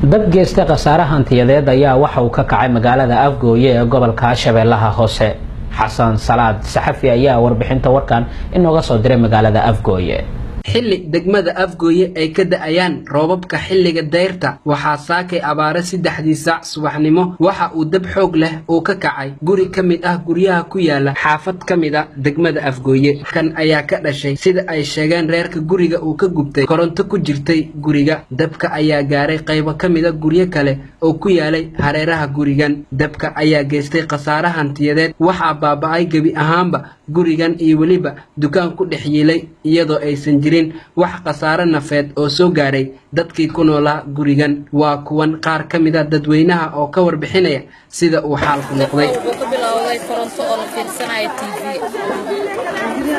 Dab geystay khasaare hantiyadeed ayaa waxa uu ka kacay magaalada Afgooye ee gobolka Shabeellaha Hoose. Xasan Salaad Saxafi ayaa warbixinta warkan inooga soo diray magaalada Afgooye. Xilli degmada Afgooye ay ka da'ayaan roobabka xilliga dayrta, waxaa saakay abaare 3dii saac subaxnimo waxa uu dab xoog leh uu ka kacay guri ka mid ah guryaha ku yaala xaafad ka mid a degmada Afgooye. Kan ayaa ka dhashay, sida ay sheegeen reerka guriga uu ka gubtay, koronto ku jirtay guriga. Dabka ayaa gaaray qaybo ka mid a guryo kale oo ku yaalay hareeraha gurigan. Dabka ayaa geystay khasaare hantiyadeed. Waxaa baaba'ay gebi ahaanba gurigan iyo weliba dukaan ku dhex yiilay, iyadoo aysan jirin wax khasaare nafeed oo soo gaaray dadkii ku noolaa gurigan. Waa kuwan qaar ka mid a dadweynaha oo ka warbixinaya sida uu xaalku noqday. Wuxuu ka bilowday koronto oo la fiirsanayo TV,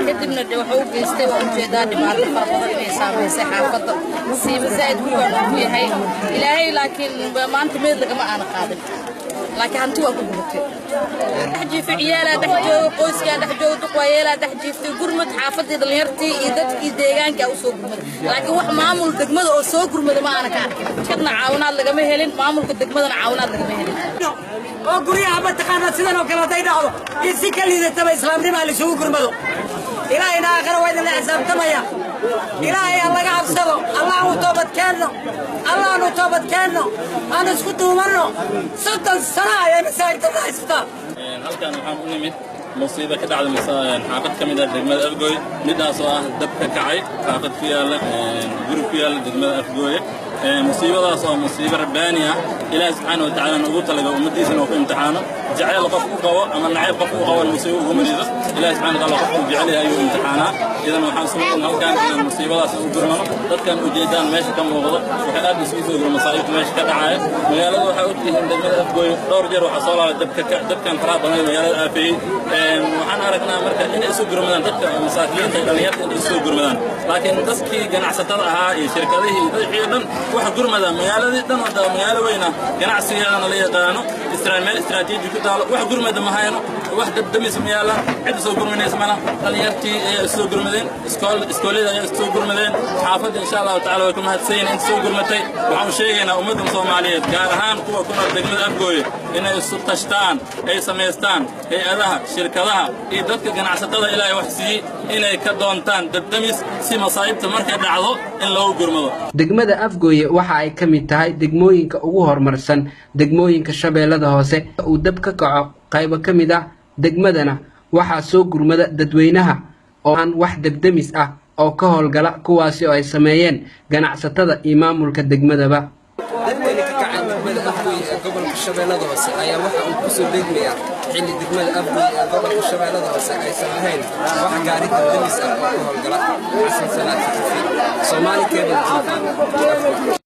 kadibna de wuxuu u geystay, waa ujeedaa, dhibaato fara badan inay saamaysay xaafadda, siiba zaa'id gurigaan uu ku yahay Ilaahay. Laakiin maanta meed lagama aana qaadin, laakiin hanti waa ku gubatay. Dhex jiifay ciyaalaa dhex jooga, qoyskaa dhex jooga, duqwaayeelaa dhex jiiftay. Gurmad xaafadii, dhallinyartii iyo dadkii deegaanka u soo gurmaday, laakiin wax maamul degmada oo soo gurmada ma aana ka arkin. Kadna caawinaad lagama helin, maamulka degmadana caawinaad lagama helin. Oo guryaha mataqaanaa sidan oo kale hadday dhacdo iyo si ka liidataba, islaamnimaa laisugu gurmado. Ilaahayna aakhira waa idinla xisaabtamaya. Ilaahay ha laga cabsado. Allaanu toobad keenno, Allaanu toobad keenno, aan isku duumanno. 30 sano ayay masaajidada haysataa. Halkan waxaan u nimid musiibo ka dhacda xaafad ka mid ah degmada Afgooye, midaas oo ah dab ka kacay xaafad ku yaalla, guri ku yaalla degmada Afgooye. Musiibadaas oo musiibo rabbaani ah, Ilaahi subxaana wa tacaala ugu talaga ummaddiisana uu ku imtixaano. Jacayl qof u qabo ama nacayb qof u qabo musiibo uguma rido. Ilahi subxana wa taala qofkuu jecel yahay ayuu imtixaanaa. Idan waxaan sugnay halkan inaan musiibadaas u gurmano. Dadkan ujeedaan meesha ka muuqdo waxay aad isugu soo gurma masaa'ibta meesha ka dhacaya magaalada. Waxaa ogtihiin degmada Afgooye dhowr jeer waxaa soo laabay dabka, dabkan faraha badan ee magaalada aafeeyey. Waxaan aragnaa marka inay isu gurmadaan dadka masaakiinta iyo dhallinyarta, inay isu gurmadaan, laakiin dadkii ganacsatada ahaa iyo shirkadihii iyo dadkii dhan wax gurmada magaaladii dhan oo magaalo weyna, ganacsigeedana la yaqaano, meel istiraatiiji ku taalo, wax gurmada ma hayno, wax dabdamis ma yaalaan, cid soo gurmanaysa mana. Dhallinyartii ayaa isu soo gurmadeen, iskoolyada ayaa isu soo gurmadeen, xaafadda insha Allahu tacala way ku mahadsan yihiin inta soo gurmatay. Waxaan u sheegaynaa ummadda Soomaaliyeed, gaar ahaan kuwa ku nool degmada Afgooye, inay isu tashtaan, ay samaystaan hay-adaha, shirkadaha iyo dadka ganacsatada Ilaahay wax siiyey, inay ka doontaan dabdamis si masaa'ibta markay dhacdo in loogu gurmado. Degmada Afgooye waxa ay ka mid tahay degmooyinka ugu horumarsan degmooyinka Shabeellada Hoose. Uu dab ka kaco qaybo ka mid ah degmadana, waxaa soo gurmada dadweynaha oo aan wax debdemis ah oo ka howlgala, kuwaasi oo ay sameeyeen ganacsatada iyo maamulka degmadaba. Dabkani ka kacay degmada Afgooye ee gobolka Shabeellada Hoose ayaa waxa uu kusoo beegmayaa xilli degmada Afgooye ee gobolka Shabeellada Hoose aysan lahayn wax gaari dabdemis ah oo ka howlgala. Xasan Salaad Saxafi, Soomaali Cable TV, Afgooye.